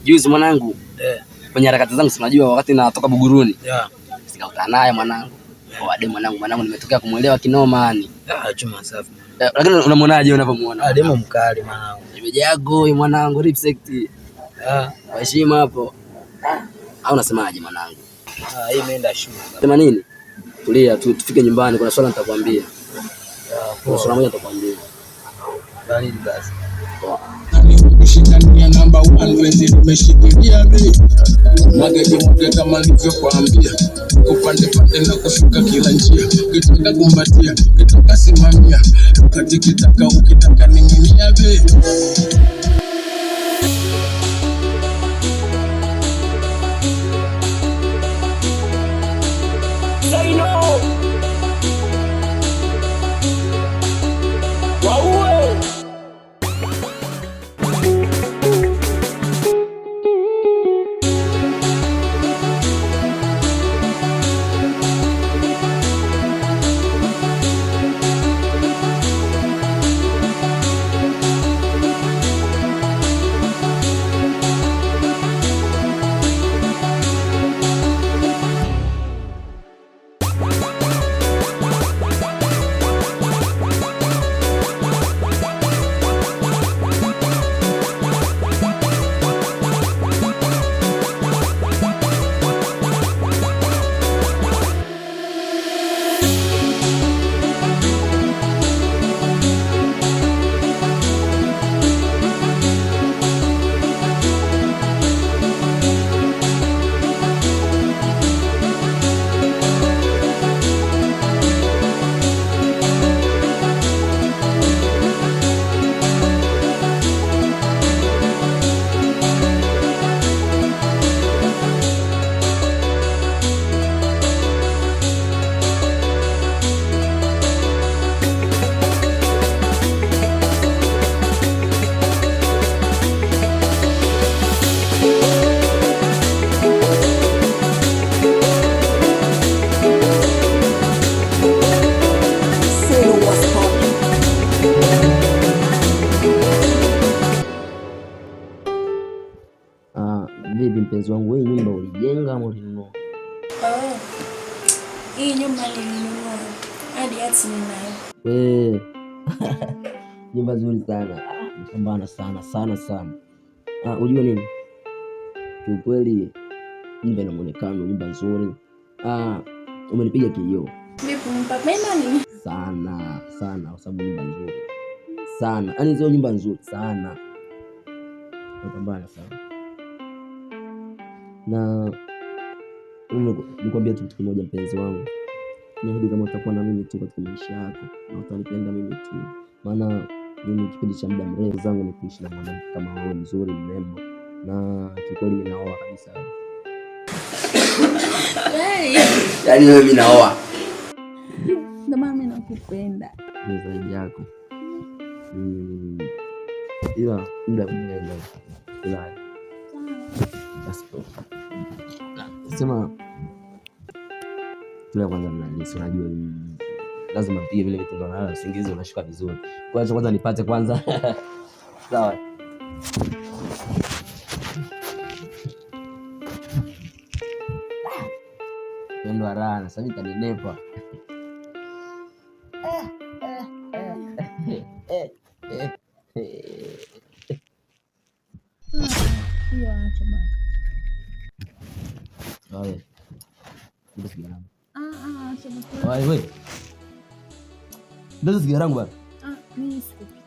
Juzi mwanangu, kwenye harakati zangu sinajua wakati natoka Buguruni. Yeah. Sikakutana naye mwanangu. Wade mwanangu, mwanangu nimetokea kumuelewa kinoma yani. Ah, chuma safi. Lakini unamuonaje unapomuona? Ah, demo mkali mwanangu. Nimejago huyu mwanangu lipstick. Ah, Kwa heshima hapo. Au unasemaje mwanangu? ah, hii imeenda shule. Sema nini? Tulia tu tufike nyumbani, kuna swala nitakwambia. Ah, Kuna swala moja nitakwambia. Baridi basi. Poa. Kushindania namba 1 penzi limeshikilia bei. Mwage mwage kama nilivyokuambia, kupande pande na kushuka kila njia, kitaka kumbatia, kitaka simamia, wakati kitaka ukitaka ning'inia bei. Ah, vipi mpenzi wangu, wewe nyumba ulijenga ama ulinunua? Oh, hii nyumba nilinunua hadi hati ninayo. We nyumba nzuri sana, pambana sana sana sana. Ah, unajua nini, kiukweli nyumba ina muonekano, nyumba nzuri. Ah, umenipiga kioo Vipi, mpapenda nini? sana sana, kwa sababu nyumba nzuri sana, yaani sio nyumba nzuri sana, pambana sana na nikwambia tu kitu kimoja, mpenzi wangu, niahidi kama utakuwa na mimi tu katika maisha yako na utanipenda mimi tu, maana mimi kipindi cha muda mrefu zangu ni kuishi na mwanamke kama wewe, mzuri, mrembo, na kiukweli mimi naoa kabisa. Yaani wewe mimi naoa. Ndio maana mimi nakupenda. Ni zaidi yako. Ila muda umeenda. Ila basi sema tule kwanza, mnanisi, unajua lazima mpige vile vitu ndo nalala usingizi unashuka vizuri. Kwa hiyo kwanza nipate kwanza. Sawa. Pendo raha na sasa nitanenepa. Hiyo acha bwana. Oye. Nipe sigara yangu. Ah, ah, acha bwana. Oye, wewe. Leta sigara yangu bwana. Ah, mimi sikupi.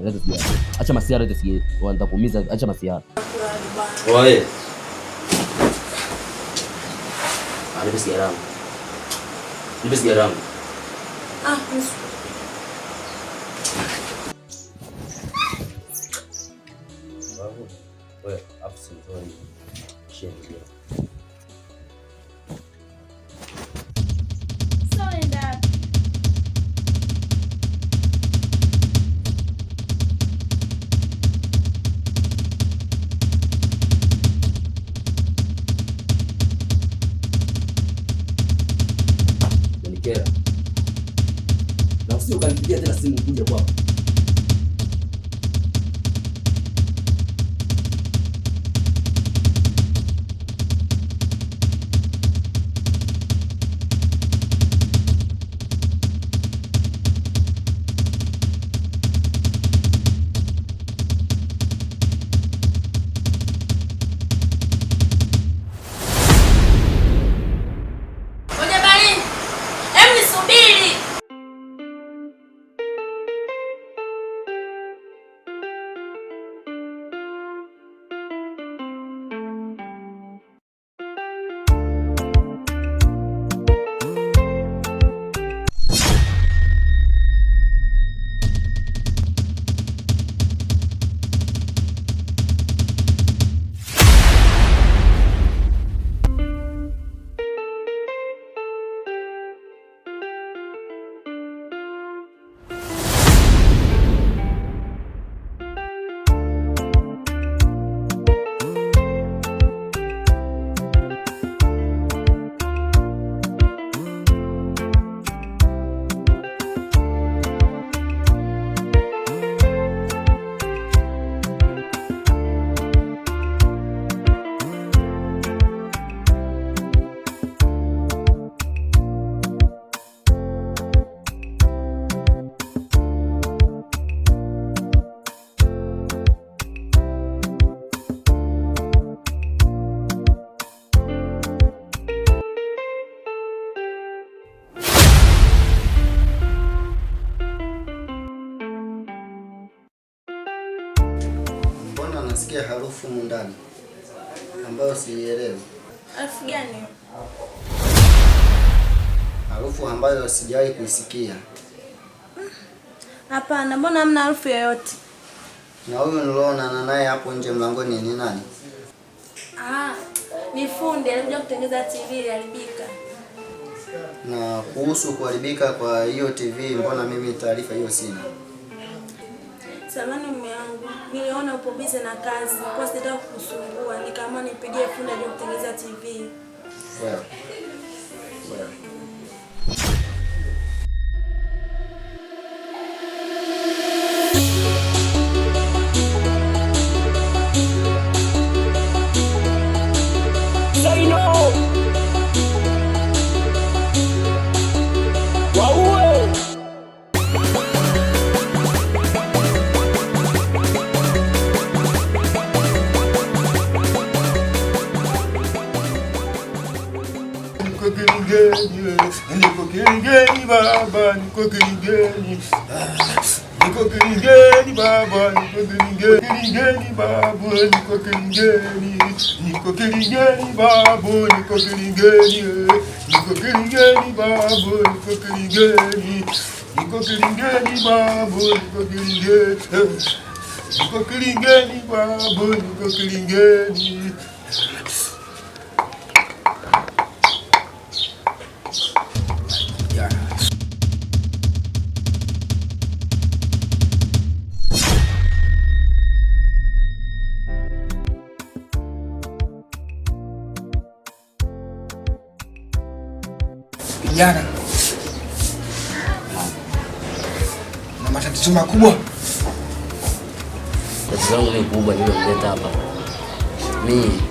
Leta sigara. Acha masiara, leta sigara. Nitakuumiza, acha masiara. Oye. Ah, nipe sigara yangu. Nipe sigara yangu. Ah, mimi sikupi. Wewe, afu si nzuri. Shit. So enda. Umenikera. Na usije ukanipigia tena simu kuja kwako. Ngoja bali. Hem, nisubiri. Mbona nasikia harufu humu ndani ambayo siielewi? Harufu gani? Harufu ambayo sijawahi kuisikia. Hapana, mbona hamna harufu yoyote? Na huyu nilioonana naye hapo nje mlangoni ni nani? Ah, ni fundi alikuja kutengeneza TV iliharibika. Na kuhusu kuharibika kwa hiyo TV, mbona mimi taarifa hiyo sina? Samahani mume wangu, niliona upo busy na kazi, kwa sitaka kukusumbua, nikaamua nipigie fundi aje kutengeneza TV. Wewe. Wewe. Say no. Waue. Niko kilingeni, niko kilingeni baba, niko kilingeni. Niko kilingeni baba, niko kilingeni, kilingeni babu, niko kilingeni. Niko kilingeni babu, niko kilingeni. Niko kilingeni babu, niko kilingeni. Niko kilingeni babu, niko kilingeni. Niko kilingeni babu, niko kilingeni. Kijana na matatizo makubwa. Tatizo langu mimi kubwa nililomleta hapa. Mi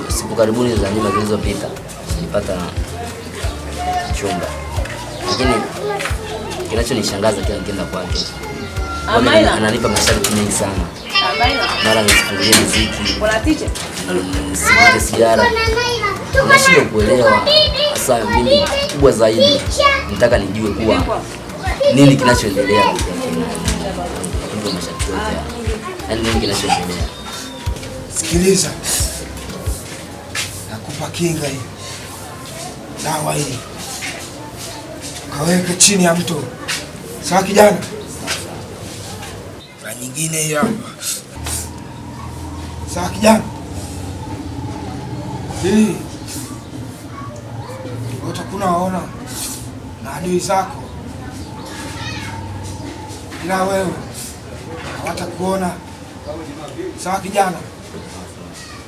siku karibuni za nyuma zilizopita nilipata chumba, lakini kinachonishangaza kila nikienda kwake huwa Amaila. ananipa masharti mengi sana, mara nisifungulie muziki, nisivute sigara. Nashindwa kuelewa hasa. Mimi kubwa zaidi nataka nijue kuwa nini kinachoendelea katika masharti yote haya, yaani nini kinachoendelea. Sikiliza, nakupa kinga hii, dawa hii kaweke chini ya mto, sawa kijana? Na nyingine hii hapa, sawa kijana? Hii utakuwa waona na adui zako, ila wewe hawatakuona, sawa kijana?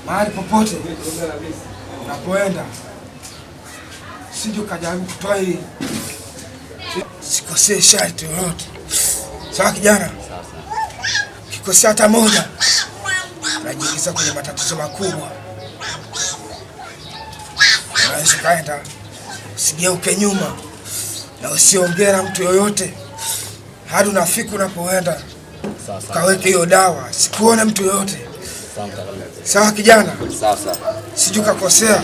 Mahali popote unapoenda, Usije ukajaribu kutoa hii. Sikosee sharti lolote. Sawa kijana? Kikosea hata moja, unajiingiza kwenye matatizo makubwa. Unaweza ukaenda, usigeuke nyuma na usiongee na mtu yoyote hadi unafika unapoenda. Kaweke hiyo dawa, sikuone mtu yoyote. Sawa kijana? Sawa sawa. Sijui kakosea.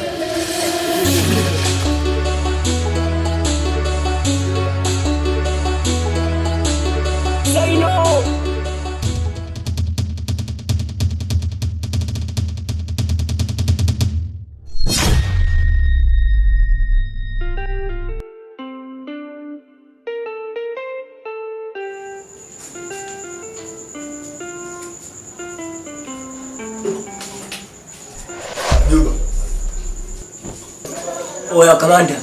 Say no. Juba. Oya kamanda.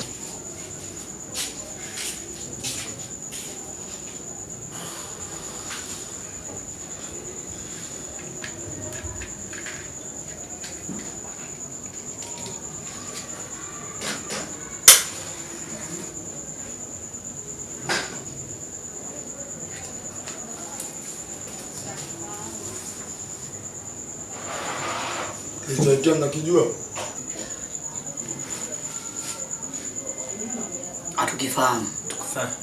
Kilichoitia mnakijua? Hatukifahamu. Tukufahamu.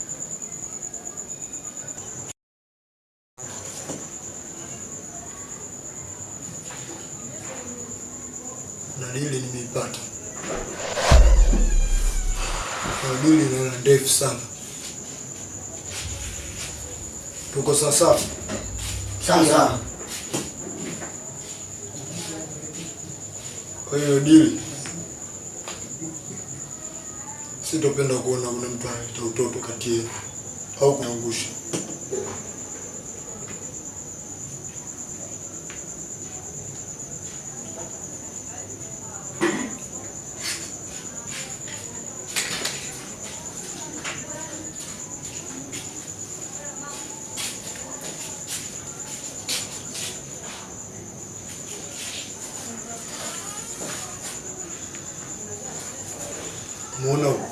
Na dili nimeipata. Na dili naona ndefu sana. Tuko sawa sawa? Sawa. Kwa hiyo dili sitopenda kuona kuna mtu analeta utoto kati yenu au kuangusha. Muona huyu?